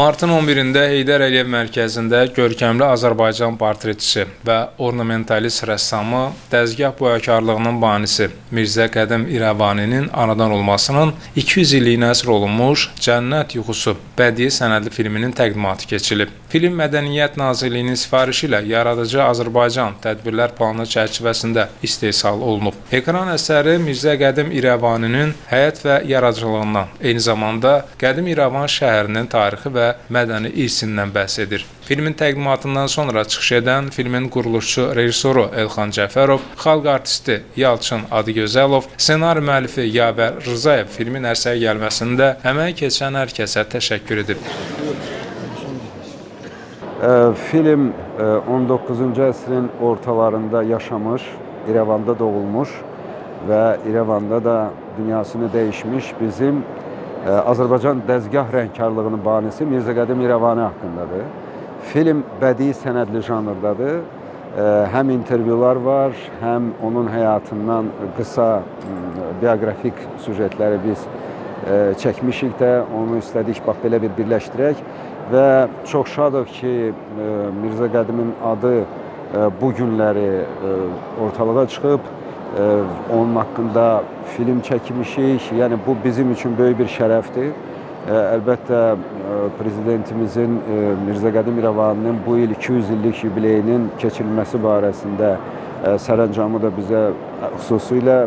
Martın 11-də Heydər Əliyev Mərkəzində görkəmli Azərbaycan portretçisi və ornamentalist rəssamı, dəzgah boyakarlığının banisi Mirzə Qədim İrəvaninin anadan olmasının 200 illiyinə həsr olunmuş Cənnət Yuxusu bədii sənədli filminin təqdimatı keçirilib. Film Mədəniyyət Nazirliyinin sifarişi ilə Yaradıcı Azərbaycan tədbirlər planı çərçivəsində istehsal olunub. Ekran əsəri Mirzə Qədim İrəvaninin həyat və yaradıcılığından, eyni zamanda qədim İrəvan şəhərinin tarixi və mədəni irsindən bəhs edir. Filmin təqdimatından sonra çıxış edən filmin quruluşçu rejissoru Elxan Cəfərov, xalq artisti Yalçın Adıgözəlov, ssenari müəllifi Yavər Rzayev filmin ərsəyə gəlməsində əməyi keçən hər kəsə təşəkkür edib. Film 19. əsrin ortalarında yaşamış, İrəvanda doğulmuş və İrəvanda da dünyasını dəyişmiş bizim Azərbaycan dəzgah rəngkarlığının banisi Mirzə Qədim İrəvani haqqındadır. Film bədii sənədli janrdadır. Həm intervyular var, həm onun həyatından qısa bioqrafik süjetləri biz çəkmişik də, onu istədik bax belə bir birləşdirək və çox şadıq ki, Mirzə Qədimin adı bu günləri ortalığa çıxıb, onun haqqında film çəkmişik. Yəni bu bizim üçün böyük bir şərəfdir. Əlbəttə prezidentimizin Mirzə Qədim İrəvaninin bu il 200 illik yubileyinin keçirilməsi barəsində sərəncamı da bizə xüsusilə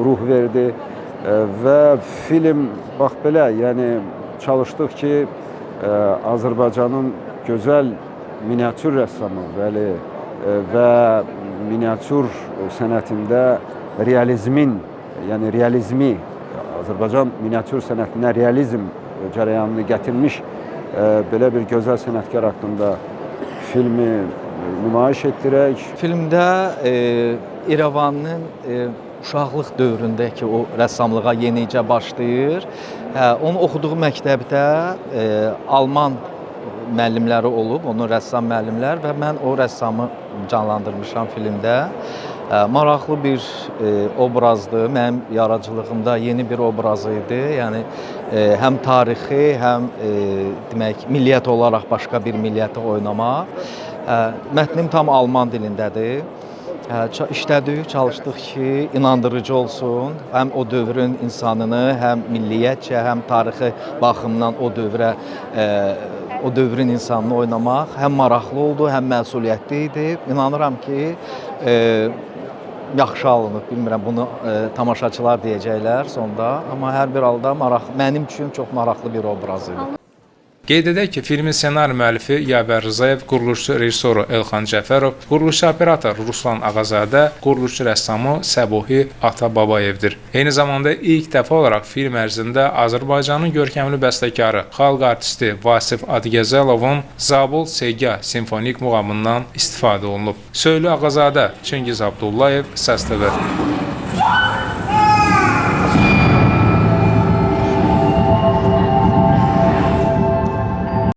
ruh verdi. Və film bax belə, yəni çalışdıq ki, Azərbaycanın gözəl miniatür rəssamı bəli və miniatür sənətində realizmin, yəni realizmi Azərbaycan miniatür sənətinə realizm cərəyanını gətirmiş belə bir gözəl sənətkar haqqında filmi nümayiş etdirək. Filmdə İrəvanın uşaqlıq dövründə ki, o rəssamlığa yenicə başlayır. Hə, onun oxuduğu məktəbdə alman müəllimləri olub, onun rəssam müəllimlər və mən o rəssamı canlandırmışam filmdə. Maraqlı bir obrazdır. Mənim yaradıcılığımda yeni bir obraz idi. Yəni həm tarixi, həm demək milliyyət olaraq başqa bir milliyyəti oynamaq. Mətnim tam alman dilindədir. İşlədik, çalışdıq ki, inandırıcı olsun. Həm o dövrün insanını, həm milliyyətcə, həm tarixi baxımdan o dövrə o dövrün insanını oynamaq həm maraqlı oldu, həm məsuliyyətli idi. İnanıram ki, yaxşı alınıb. Bilmirəm bunu tamaşaçılar deyəcəklər sonda, amma hər bir halda mənim üçün çox maraqlı bir obraz idi. Qeyd edək ki, filmin ssenari müəllifi Yavər Rzayev, quruluşçu rejissoru Elxan Cəfərov, quruluşçu operator Ruslan Ağazadə, quruluşçu rəssamı Səbuhi Atababayevdir. Eyni zamanda ilk dəfə olaraq film ərzində Azərbaycanın görkəmli bəstəkarı, xalq artisti Vasif Adıgəzəlovun Zabul Segah simfonik muğamından istifadə olunub. Söylü Ağazadə, Çingiz Abdullayev, Səs TV.